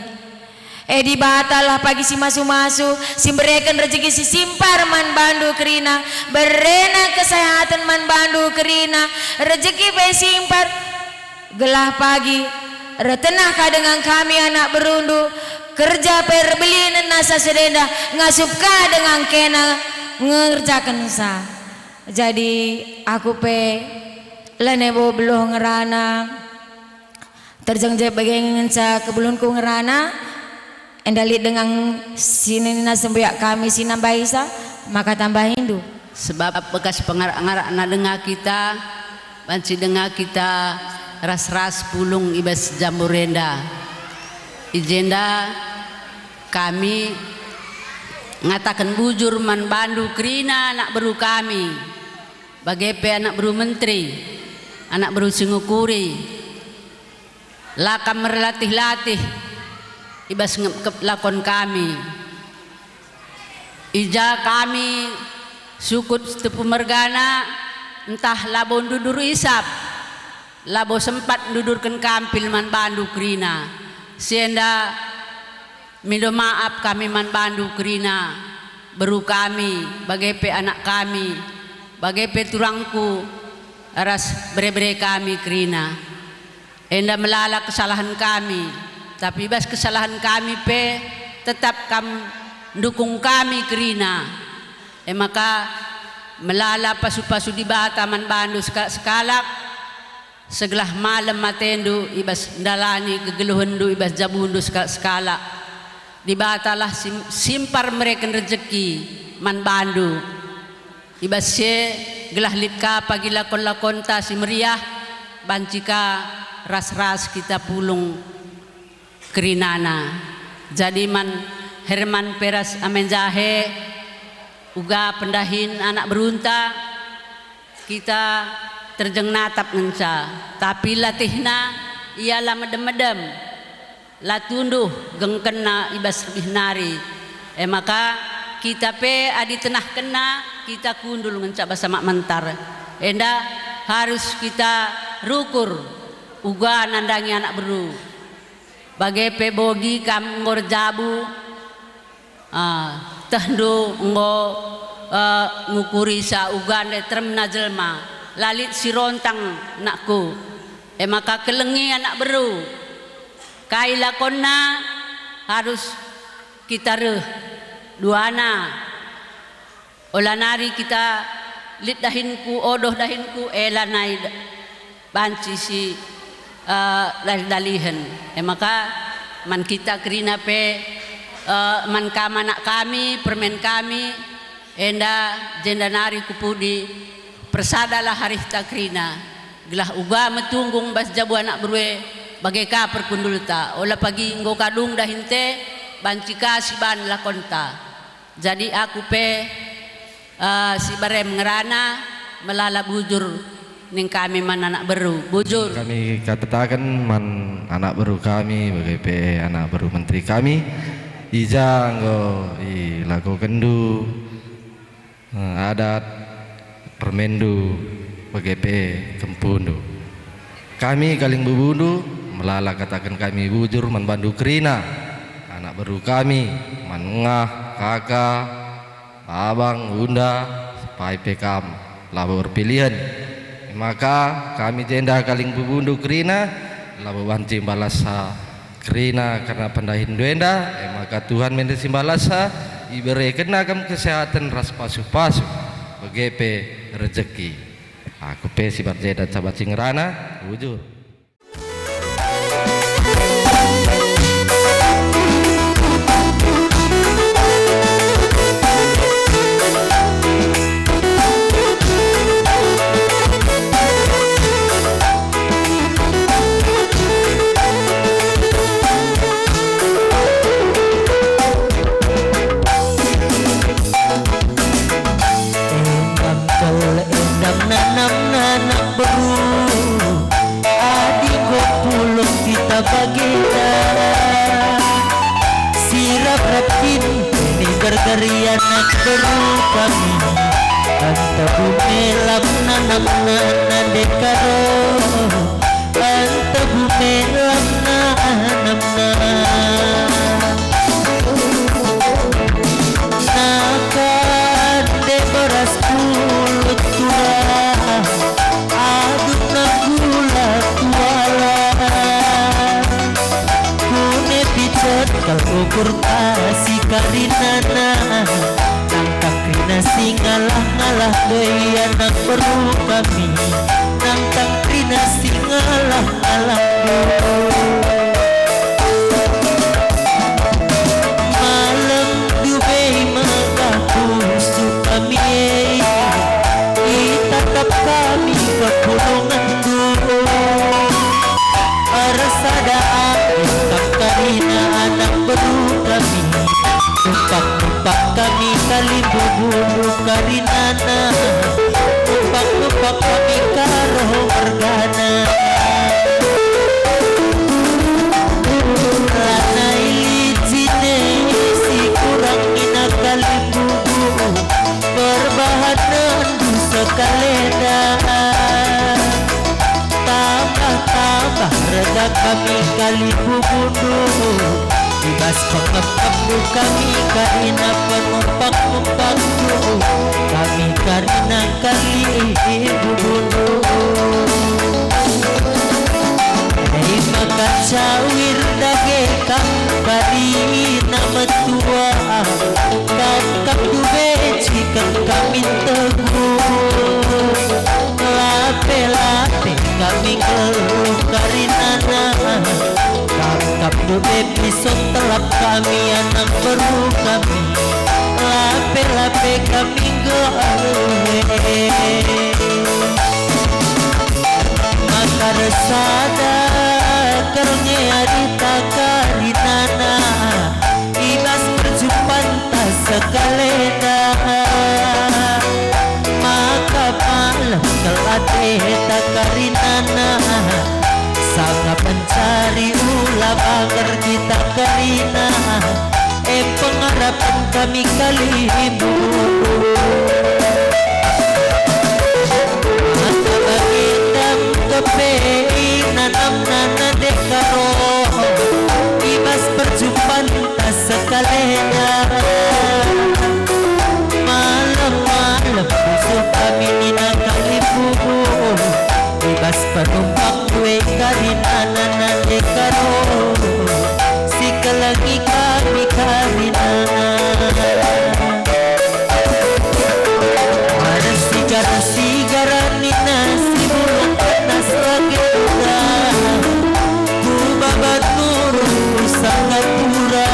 E Dibatalah pagi si masu-masu, si mbereken rejeki si simpar man bandu kerina, berena kesehaten man bandu kerina, rejeki pe simpar, gelah pagi ertenah ka dengan kami anak berundu, kerja pe erbelinen nasa sedenda, ngasup ka dengan kena ngerjakensa. Jadi, aku pe lanai bo beluh ngerana. Terjeng je bage ngenca kebulunku ngerana, enda lit dengan si nina sembuyak kami si nambaisa, maka tambahindu. Sebab bekas pengarak-ngarakna denga kita, banci denga kita ras-ras pulung i bas jambur enda. I jenda kami ngataken bujur man bandu kerina anak beru kami, bage pe anak beru menteri, anak beru si ngukuri. La kam merlatih-latih i bas ngepkep lakon kami. I ja kami sukut tepu mergana, ntah labo ndudur isap, labo sempat ndudurken kampil man bandu kerina. Si enda mindo maap kami man bandu kerina, beru kami, bage pe anak kami, bage pe turangku, ras bere-bere kami kerina. Enda melala kesalahen kami, tapi i bas kesalahen kami pe tetap kam ndukung kami kerina. E maka melala pasu-pasu Dibata man bandu sekalak-sekalak, segelah malem atendu i bas ndalani kegeluhenndu i bas jabundu sekalak-sekalak. Dibatalah sim-, simpar mereken rejeki man bandu. I bas si e gelah lit ka pagi lakon-lakonta si meriah, banci ka ras-ras kita pulung kerinana. Jadi man Herman pe ras Amenjahe, uga pendahin anak berunta, kita terjeng natap ngenca, tapi latihna ia la medem-medem. La tunduh gengkenna i bas lebih nari. E maka, kita pe adi tenahkenna, kita kundul ngenca bas Samak Mentar. Enda harus kita rukur uga nandangi anak beru. Bage pe bogi kam enggo erjabu, ah, tehndu enggo, eh, ngukuri sa uga ndai teremna jelma, la lit si rontang, nakku. E maka kelengi anak beru. Kai lakonna harus kita reh duana. Ola nari kita lit dahinku, odoh dahinku, e lanai d-, banci si, eh, dalih-dalihen. E maka man kita kerina pe, eh, man kam anak kami, permen kami, enda jenda nari ku pudi, persadalah arihta kerina, gelah uga metunggung bas jabu anak beru e, bage ka perkundulta, ola pagi enggo kadung dahinte, banci ka siban lakonta. Jadi aku pe, eh, si barem ngerana, melala bujur ning kami man anak beru, bujur. Kami kataken man anak beru kami, bage pe anak beru menteri kami, i ja enggo ilakokenndu, eh, adat, permenndu, bage pe kempundu. Kami kalimbumbundu melala kataken kami bujur man bandu kerina, anak beru kami, man engah, kaka, abang, unda, sepai pe kam. labo erpilihen. E maka kami jenda kalimbubu kerina, labo banci mbalasa kerina kerna pendahinndu enda, e maka Tuhan mende si mbalasa, iberekenNa kam kesehaten ras pasu-pasu, bage pe rejeki. Aku pe si bas jenda caba si ngerana, bujur. Endam kal endam nanam-nanam beru, adi enggo pulang kita bagenda. Sirap-rap kin ini gargari anak beru kami, anta bume lam nanam-nanam dekaro. Anta bume lam nanamna. Nakan de beras pulut turang, adukna gula kuala. Kune picet kal ukur tasi karinana. Nangkap kerina si ngalah-ngalah doi anak beru kami. Nangkap kerina si ngalah-ngalah doi. Malem dubei megah pusuh kami e, itatap kami kepulungenndu. Ersada akap kerina anak beru kami, numpak-numpak kami kalimbubundu karinana, numpak-numpak kami karo mergana. Lanai lit jine si kurang nina kalimbubu, perbahanenndu sekalenda. Tambah-tambah rega kami kalimbubundu, i bas pengepkepndu kami karina penumpak-numpakndu, kami karina kalimbubundu. Dai maka cawir dage kam karina metua, kam, kam dubeciken kami teguh. Lape-lape kami nggeluh karinana, kam, kam dube pisot telap kami anak beru kami. Lape-lape kami nggeluh e. Maka ersada kal nge arita karinana, i bas perjumpanta sekalenda. Maka malem kal ateta karinana, sanga mencari ula banggar kita karina. E pengarapen kami kalimbubu. Maka bagi dam kepe inanam nana dekaro, i bas perjumpanta sekalenda. Malem-malem pusuh kami nina kalimbubu, i bas penumpak due karinana dekaro, si kelengi kami karina. Marsigar-sigar nina si bulung panas lagi udah, ku babat nurun ku Sangapura.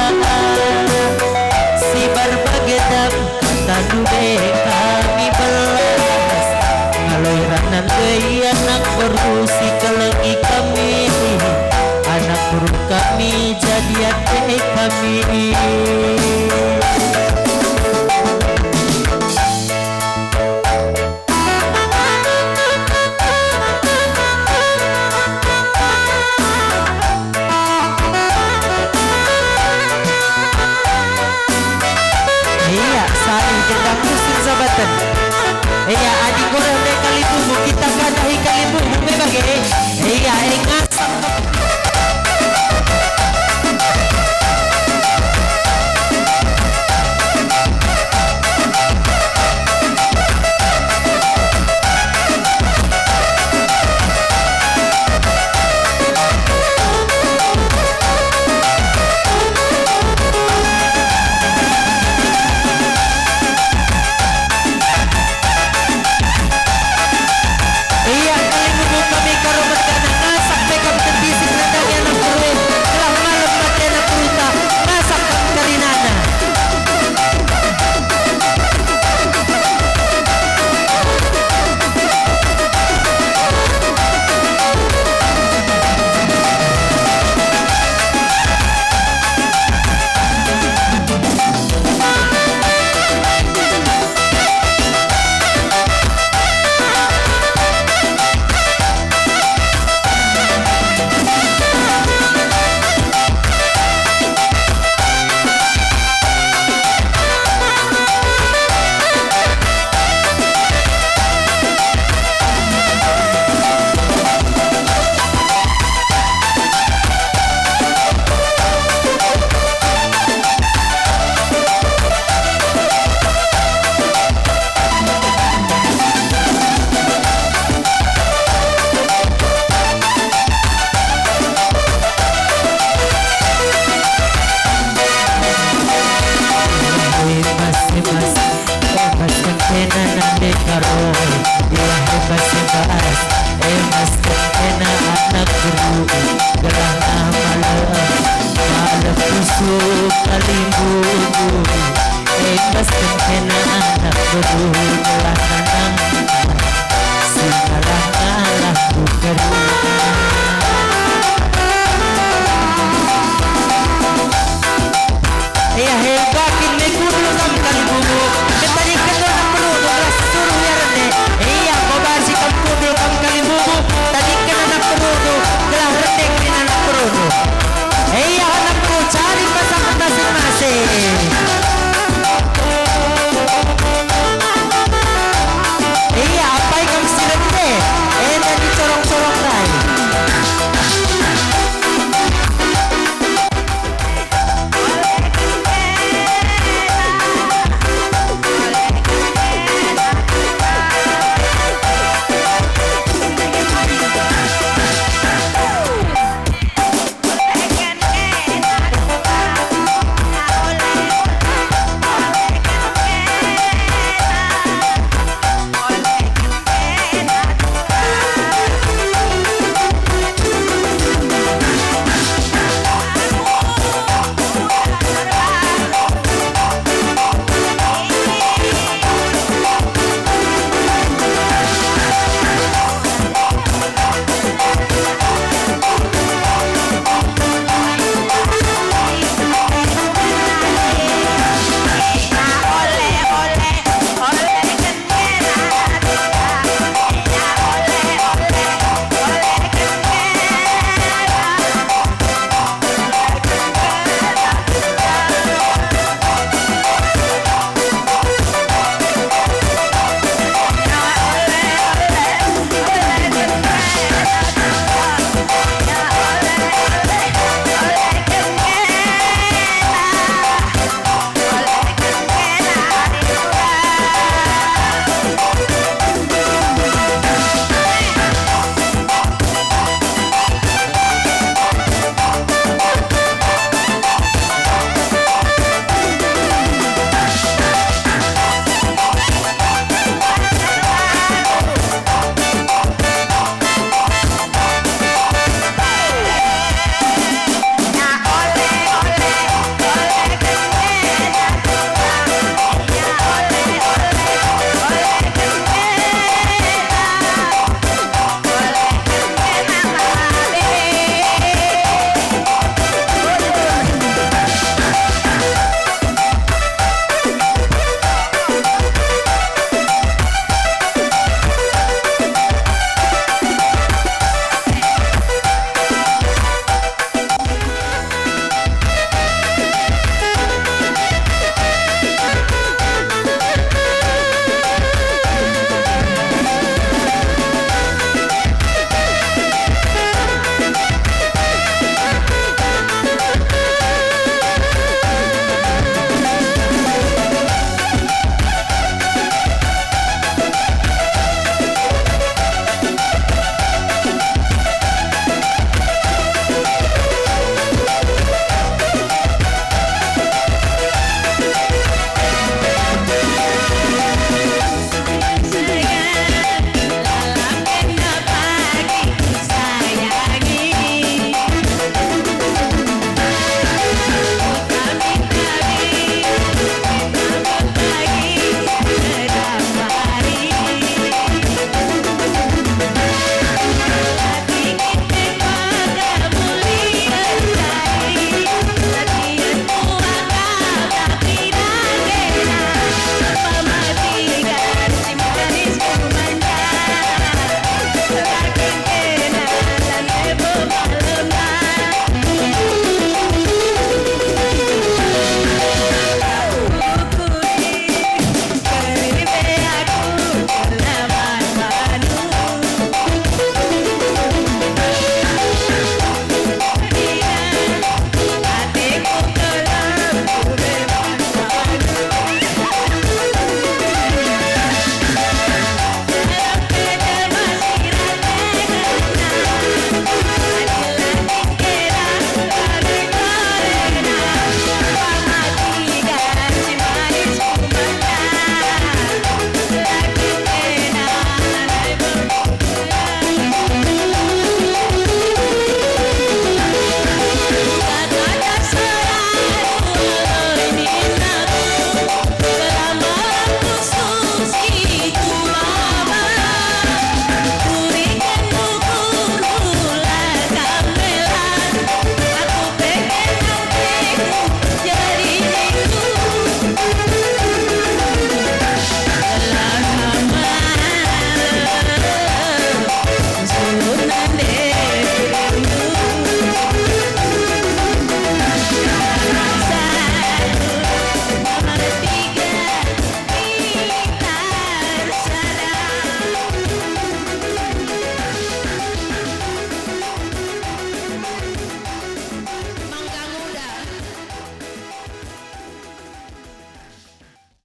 Si barbage dam kata dube kami belas, ngaloi ranan doi anak beru si kelengi kami, anak beru kami jadi ate kami.